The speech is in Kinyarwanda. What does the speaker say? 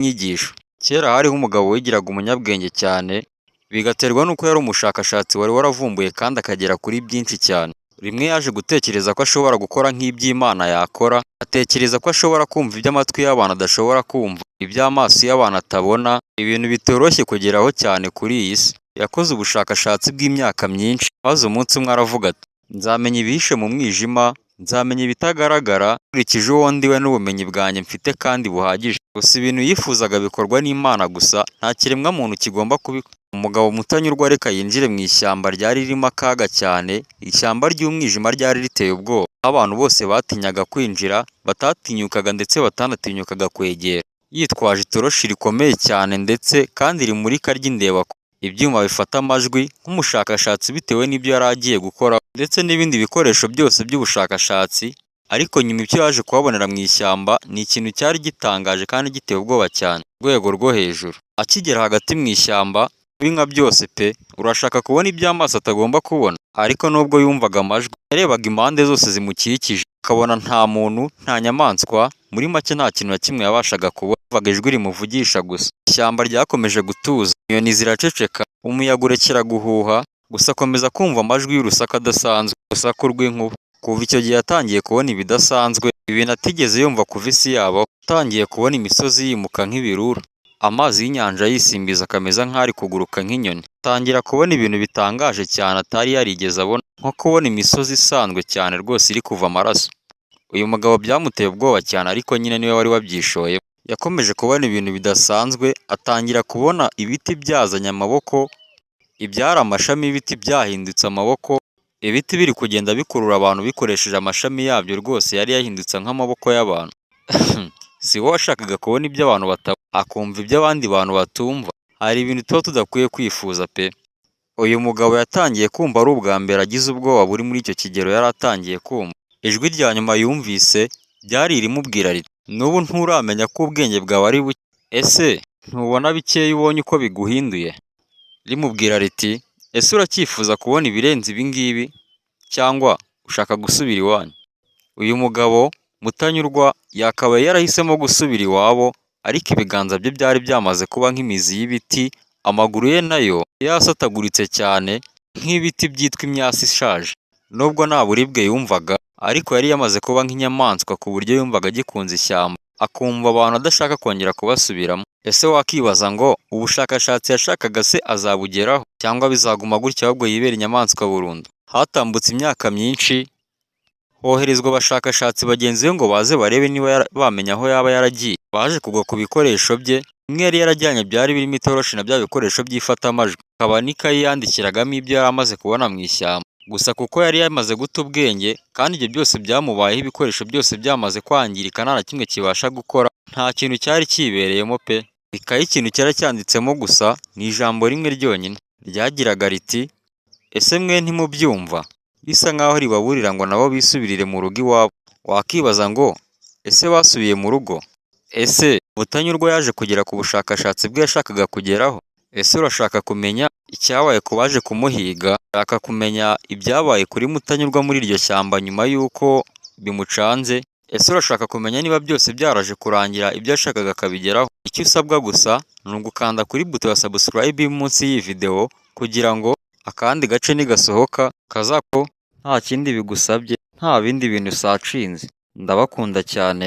Inyigisho. Kera hariho umugabo wigiraga umunyabwenge cyane, bigaterwa n'uko yari umushakashatsi wari waravumbuye kandi akagera kuri byinshi cyane. Rimwe yaje gutekereza ko ashobora gukora nk'iby'Imana yakora, atekereza ko ashobora kumva ibyo amatwi y'abantu adashobora kumva, ibyo amaso y'abantu atabona, ibintu bitoroshye kugeraho cyane kuri iyi si. Yakoze ubushakashatsi bw'imyaka myinshi, maze umunsi umwe aravuga ati: "Nzamenya ibihishe mu mwijima, nzamenya ibitagaragara, nkurikije uwo ndiwe n'ubumenyi bwanjye mfite kandi buhagije." Gusa ibintu yifuzaga bikorwa n'Imana gusa, nta kiremwamuntu kigomba kubikora. Umugabo Mutanyurwa reka yinjire mu ishyamba ryari ririmo akaga cyane, ishyamba ry'umwijima ryari riteye ubwoba, aho abantu bose batinyaga kwinjira, batatinyukaga ndetse batanatinyukaga kwegera. Yitwaje itoroshi rikomeye cyane ndetse kandi rimurika ry'indebakure, ibyuma bifata amajwi nk'umushakashatsi bitewe n'ibyo yari agiye gukora ndetse n'ibindi bikoresho byose by'ubushakashatsi, ariko nyuma icyo yaje kuhabonera mu ishyamba ni ikintu cyari gitangaje kandi giteye ubwoba cyane, ku rwego rwo hejuru. Akigera hagati mu ishyamba, nka byose pe, urashaka kubona ibyo amaso atagomba kubona? Ariko nubwo yumvaga amajwi, yarebaga impande zose zimukikije, akabona nta muntu, nta nyamaswa, muri make nta kintu na kimwe yabashaga kubona, yumvaga ijwi rimuvugisha gusa. Ishyamba ryakomeje gutuza, inyoni ziraceceka, umuyaga urekera guhuha, gusa akomeza kumva amajwi y'urusaku adasanzwe, urusaku rw'inkuba. Kuva icyo gihe yatangiye kubona ibidasanzwe, ibintu atigeze yumva kuva isi yabaho. Yatangiye kubona imisozi yimuka nk'ibirura, amazi y'inyanja yisimbiza akameze nk'ari kuguruka nk'inyoni. Atangira kubona ibintu bitangaje cyane atari yarigeze abona, nko kubona imisozi isanzwe cyane rwose iri kuva amaraso. Uyu mugabo byamuteye ubwoba cyane, ariko nyine niwe wari wabyishoyemo. Yakomeje kubona ibintu bidasanzwe, atangira kubona ibiti byazanye amaboko, ibyari amashami y'ibiti byahindutse amaboko, ibiti biri kugenda bikurura abantu bikoresheje amashami yabyo, rwose yari yahindutse nk'amaboko y'abantu. Si wowe washakaga kubona ibyo abantu batabona, akumva ibyo abandi bantu batumva? Hari ibintu tuba tudakwiye kwifuza pe. Uyu mugabo yatangiye kumva ari ubwa mbere agize ubwoba buri muri icyo kigero yari atangiye kumva. Ijwi rya nyuma yumvise ryari irimubwira riti: "N'ubu nturamenya ko ubwenge bwawe ari buke? Ese ntubona bikeya ubonye uko biguhinduye?" Rimubwira riti: "Ese uracyifuza kubona ibirenze ibi ngibi cyangwa ushaka gusubira iwanyu?" Uyu mugabo Mutanyurwa yakabaye yarahisemo gusubira iwabo, ariko ibiganza bye byari byamaze kuba nk'imizi y'ibiti, amaguru ye nayo yasataguritse cyane nk'ibiti byitwa imyasi ishaje. Nubwo nta buribwe yumvaga, ariko yari yamaze kuba nk'inyamaswa ku buryo yumvaga agikunze ishyamba, akumva abantu adashaka kongera kubasubiramo. Ese wakibaza ngo ubushakashatsi yashakaga se azabugeraho, cyangwa bizaguma gutya ahubwo yibera inyamaswa burundu? Hatambutse imyaka myinshi, hoherezwa abashakashatsi bagenzi be ngo baze barebe niba bamenya aho yaba yaragiye. Baje kugwa ku bikoresho bye, bimwe yari yarajyanye byari birimo itoroshi na bya bikoresho by'ifatamajwi, hakaba n'ikayi yandikiragamo ibyo yari amaze kubona mu ishyamba. Gusa kuko yari yamaze guta ubwenge kandi ibyo byose byamubayeho ibikoresho byose byamaze kwangirika, nta na kimwe kibasha gukora, nta kintu cyari kibereyemo pe. Ikayi ikintu cyari cyanditsemo gusa ni ijambo rimwe ryonyine, ryagiraga riti: "Ese mwe ntimubyumva?" Bisa nkaho ribaburira ngo nabo bisubirire mu rugo iwabo. Wakibaza ngo ese basubiye mu rugo? Ese Mutanyurwa yaje kugera ku bushakashatsi bwe yashakaga kugeraho? Ese urashaka kumenya icyabaye ku baje kumuhiga? Ushaka kumenya ibyabaye kuri Mutanyurwa muri iryo shyamba nyuma y'uko bimucanze? Ese urashaka kumenya niba byose byaraje kurangira ibyo yashakaga akabigeraho? Icyo usabwa gusa ni ugukanda kuri buto ya subscribe munsi y'iyi video kugira ngo akandi gace nigasohoka kazako nta kindi bigusabye, nta bindi bintu usacinze. Ndabakunda cyane.